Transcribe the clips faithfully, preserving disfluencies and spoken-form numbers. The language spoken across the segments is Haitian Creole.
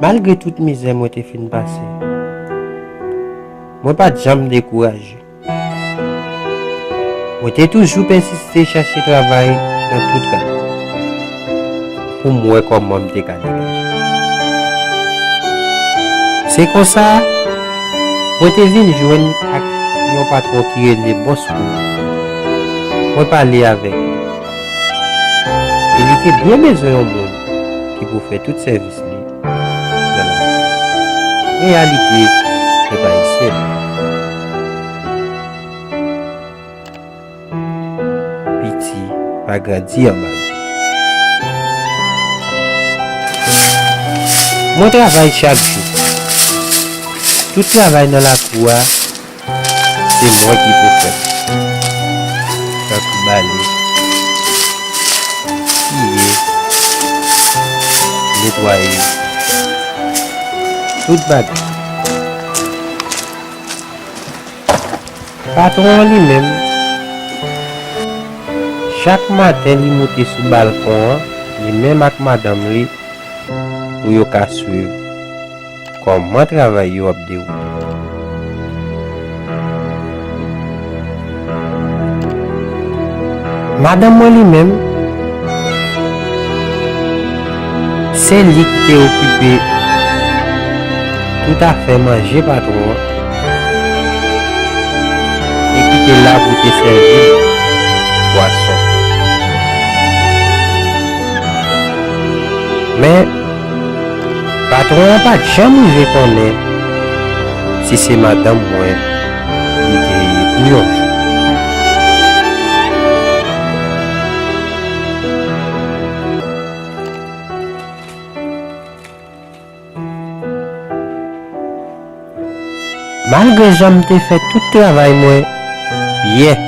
Malgre tout mizè mwen te fin pase, mwen pa t janm dekouraje. Mwen te toujou pèsiste chache travay nan tout rad pou m wè kòman m te ka degaje. Se konsa, mwen te vin jwenn ak yon patwon ki rele Bòs Kou. Mwen pale avèk li. E li te byen bezwen yon moun ki pou fè tout sèvis li nan lavi. Reyalite pèp ayisyen. Piti pa grandi anba gwo. Mwen travay chak jou. Tout travay nan lakou a, se mwen ki pou fè. Tankou bale, siye, netwaye, tout bagay. Patwon an li menm, chak maten li moute sou balkon an, li menm ak madanm li, pou yo ka swiv kòman travay yo ap dewoule. Madanm mwen li menm, se li ki te okipe tout afè manje patwon an e ki te la pou te sèvi l bwason. Men, patwon an pa t janm rive konnen si se madanm mwen li te ye pou yon jou. Malgre jan m te fè tout travay mwen byen,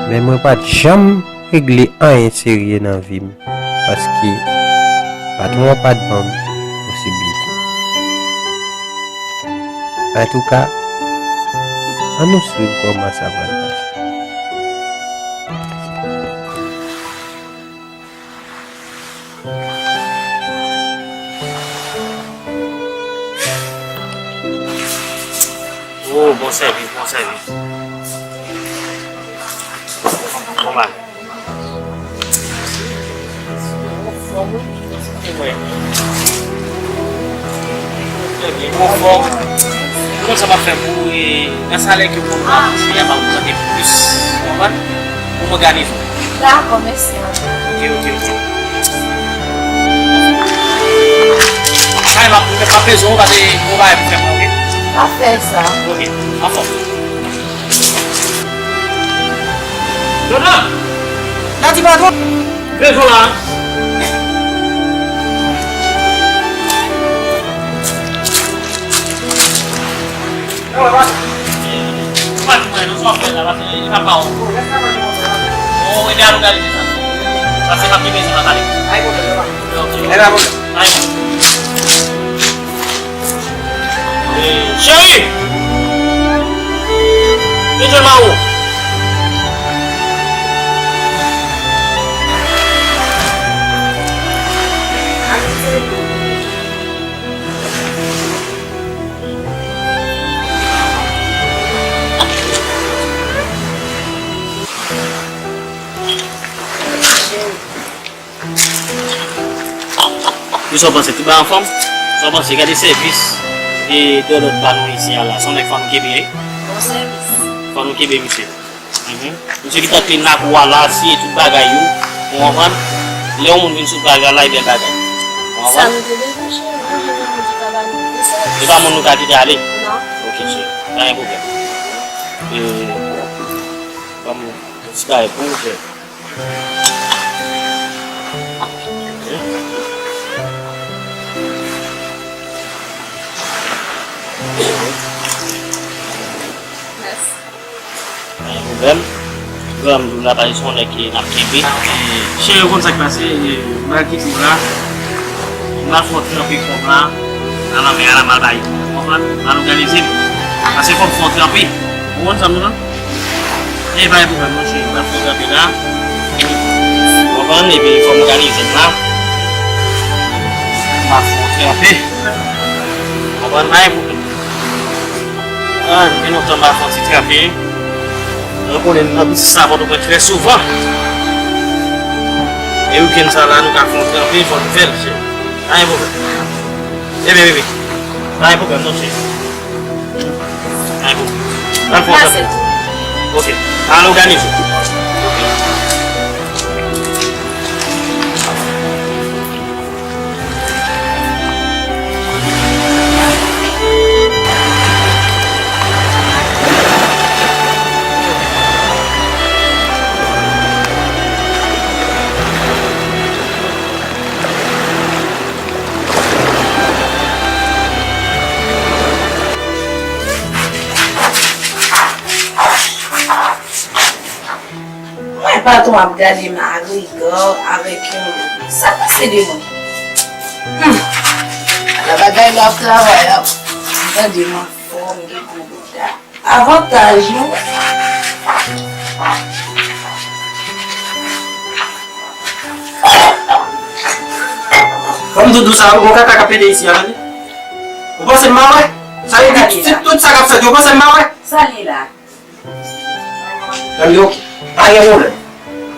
men mwen pa t janm regle anyen serye nan vi m, paske patwon an pa t ban m posiblite. Antouka, ann nou swiv kòman sa pral pase. Oh, bon sèvis, bon sèvis. Bon bagay. Trè byen, bon fòm. Ou konn sa m ap fè pou ou, e, nan salè ke ou ban mwen, m ap ogmante plis. Ou konprann? Pou m òganize w. Dakò, mèsi anpil. Ok, ok, ok. Sa, m ap, m ap bezwen w, pase yon bagay pou fè mwen, ok? Pa fè sa. Ok, anfòm. Dona! Dadi, patwon! Bezwen la. Ou pa di mwen non, sa w ap fè la, pase li pa pa w. Bon, ede al òganize sa. Pase m ap gen bezwen nan kale. Ay, bon, bon, bon. Ok, ok. Ay, bon. Cheri! Vin jwenn mari w. Kisa w panse? Tout bagay anfòm? Sa w panse? Gade sèvis e dòlòt ba nou isi a la. Se yon nèg fò nou kenbe, wi. Bon sèvis. Fò nou kenbe misye. Mhm. Misye ki t ap clean lakou a la, siye tout bagay yo. Ou konprann? Lè yon moun vin sou bagay la, e bèl bagay. Ou konprann? Sa nou te bezwen, cheri. Nou jwenn yon moun ki ka ba nou bon sèvis. Se pa moun nou ka kite ale? Non. Ok, cheri. Pa gen pwoblèm. E, ban m yon ti bagay pou ou fè. Mèsi. Pa gen pwoblèm. Granm dou la, pa gen, se yon nèg ke n ap kenbe. Cheri, ou konn sa k pase, e, m al kite w la. M al fè w tranpe kòb la. Nan lanmè a la, m al bay ou. Ou konprann? M al òganize l. Pase fò m fè w tranpe. Ou konn sa m di w la? E pa gen pwoblèm non, cheri, m ap fè w tranpe la. Ou konprann? Epi fò m òganize m la. Pa fè w tranpe. Konprann, pa gen pwoblèm. Ah, gen lontan m pa fè yon ti tranpe, wi. Mwen konnen m nan biznis sa Pòtoprens trè souvan. E wikenn sa la, nou ka fè yon tranpe, fò n fè l, cheri. Pa gen pwoblèm. Ebyen, bebe, pa gen pwoblèm, non, cheri. Pa gen pwoblèm. Al fè yon tranpe. Ok. Al òganize. Mwen patwon ap gade m a riga avèk yon... Sa pase de mwen? Hmm. Ala bagay la ap travay, ap gade m anfòm, gen gwo bouda. Avantaj nou. Ban m doudou sa, ou gon kaka k ap pete isi a, tande? Ou panse m pa wè? Sa vle di, tout, tout sa k ap fèt yo, ou panse m pa wè? Sa li la? Tande, ok. Pa gen pwoblèm.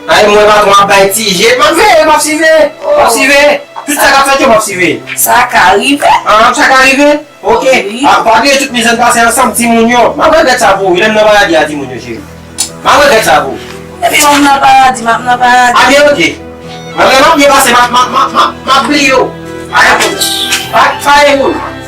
Pa gen, mwen patwon ap bay ti je. M ap veye, m ap siveye. M ap siveye. Tout sa k ap fèt yo, m ap siveye. Sa ka rive. Ah, sa ka rive? Ok. Wi. Ah, pa bliye tout mizè n pase ansanm, timoun yo. M ap regrèt sa pou ou, wi, lè m nan paradi a timoun yo, cheri. M ap regrèt sa pou ou. Epi lè m nan paradi, m ap nan paradi. Ah, byen, ok. Mwen menm, m ap byen pase, m ap, m ap, m ap, m ap, m ap bliye w. Pa gen pwoblèm. Pa, pa gen pwoblèm.